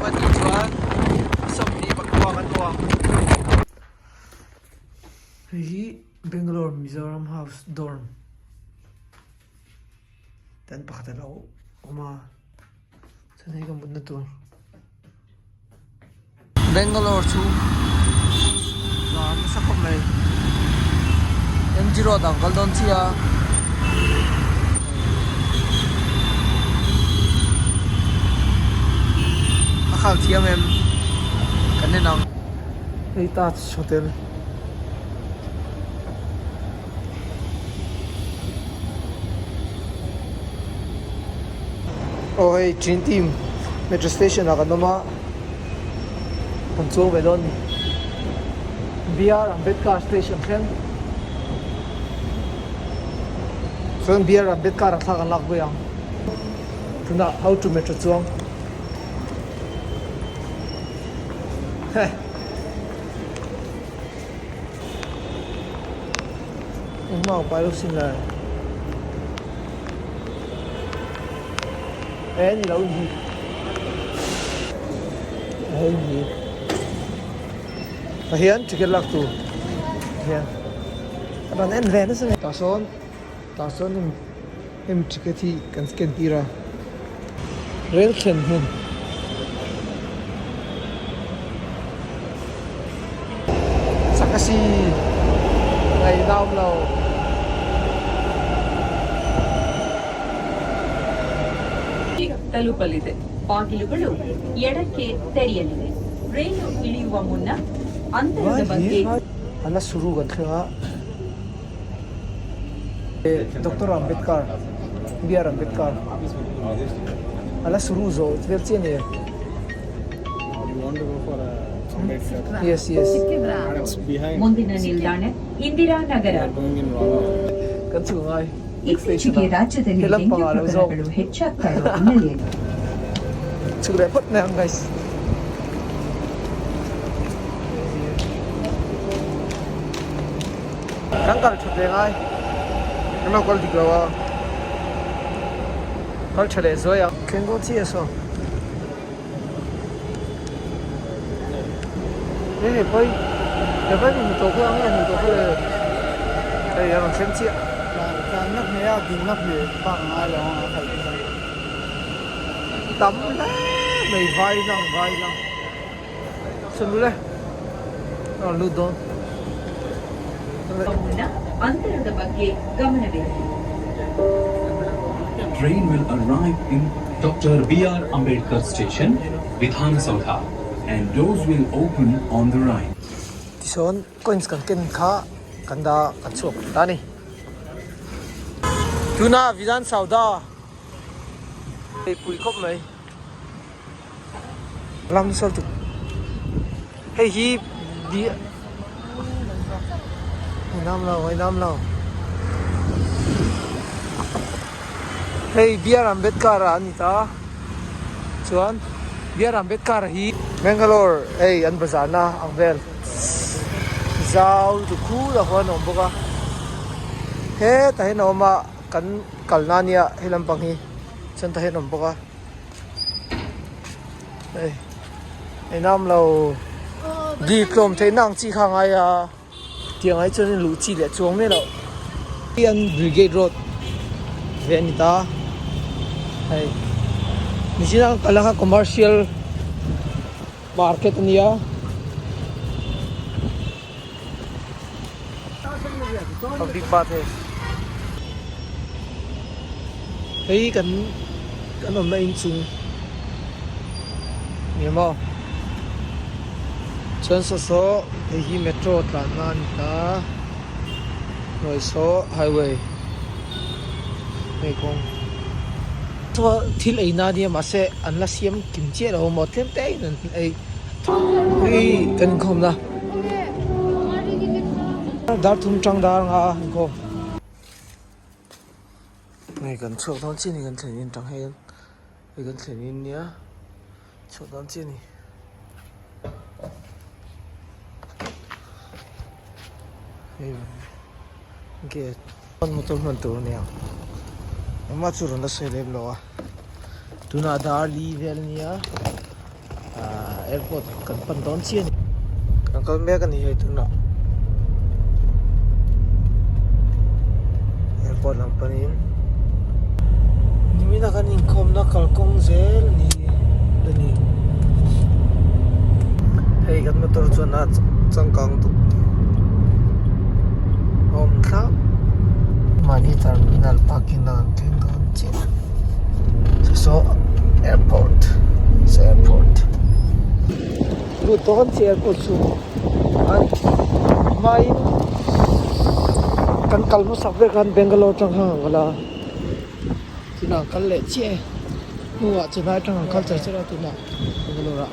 a tih chuan a 25 kan hmu ang. Hei hi Bangalore Mizoram House dorm tan pakhat a lo awm a chuan hei ka mutna tur. Bangalore chu a nasa khawp mai MG road ah an kal dawn chiah a a khal thiam em kan en ang hei Taj hotel. Aw hei train team metro station ah kan awm a kan chuang ve dawn a ni B R Ambedkar station thleng chuan B R Ambedkar ah thla kan lak pui ang tunah how to metro chuang heh. Engmah a pai lo sin le. E ni lo ni. Hei ni. Tah hian ticket lak tur hian a rawn en ve nasa mai. Tah sawn tah sawn em em ticket hi kan scan tir a. Rel thlen hmun. Chakasi ngaihna awm lo. ತಲುಪಲಿದೆ ಬಾಗಿಲುಗಳು ಎಡಕ್ಕೆ ತೆರೆಯಲಿವೆ ರೈಲು ಇಳಿಯುವ ಮುನ್ನ ಅಂತರದ ಬಗ್ಗೆ A la suru kan thleng a Doctor Ambedkar B R Ambedkar a la suru zawh vel chiah a ni yes yes ಮುಂದಿನ ನಿಲ್ದಾಣ Indiranagar kan chhuk ngai next station ಇತ್ತೀಚೆಗೆ ah ರಾಜ್ಯದಲ್ಲಿ he dengue lampang ah lo zawk ಪ್ರಕರಣಗಳು ಹೆಚ್ಚಾಗ್ತಾ ಇರುವ ಹಿನ್ನೆಲೆಯಲ್ಲಿ chhuk leh phawt mai ang guys. Kan kal that ve ngai kan lo kal dik lo a kal tha leh zuai ang. Thleng dawn chiah saw hei hei pai he pai hmu tawh kha ang e hmu tawh kha le hei a rawn thleng chiah. Tlanna hmeh a dinna hmeh bak a ngai lo ang a khalh chu. Tam hle mai vai lang vai lang. Chulule a rawn lut dawn. ಮುನ್ನ ಅಂತರದ ಬಗ್ಗೆ ಗಮನವಿರಲಿ Train will arrive in Dr. B.R. Ambedkar Station, Vidhana Soudha, and doors will open on the right. Tisawn coins kan ken kha kan dah kan chhuak ta a ni. Tuna Vidhan Soudha pui khawp mai. Lam sal tuk hei hi bi nam lo ai nam lo hei B R Ambedkar ah ani ta chuan B R Ambedkar hi Bangalore hei an bazar na ang vel zau lutuk khu lah khuan a awm bawk a hetah hian a awm a kan kalna ania he lampang hi chuan tah hian a awm bawk a. Hei hei nam lo di tlawm theih na ang chi kha a ngai a tiang ai chuan in luh chi leh chuang mai loh hei an brigade road ve a ni ta hei nichina kan kal ang kha commercial market a nia. Public bath hei hei kan kan awmna inchung ni maw chuan saw saw hei hi metro tlanna a ni ta hnuai saw highway hei kawng saw thil ei na a nia mahse an la siam kim chiah lo maw tlem te in an ei hei kan inkhawmna. Dar thum tang dar anga a inkhawm. Hei kan chhuak dawn chiah a ni kan thlen in tang hian hei kan thlen in nia chhuak dawn chiah a ni. Hei gate motor hman tur a ni ang engmah chu rawn la sawi lem lo a tunah dar li vel a nia. Ahh airport kan pan dawn chiah a ni. Kan kal mek a ni hei tunah airport lam panin nimina kan inkhawmna kalkawng zel a ni a ni hei kan motor chuan a changkang duh a awm thlap mahni terminal parking a kan thleng dawn chiah. Saw airport saw airport lut dawn chi airport chu an hmain kan kal hmasak ber khan Bangalore atang khan an kal a tunah an kal leh chiah e hnuah chennai atang an kal char char a tunah Bangalore ah.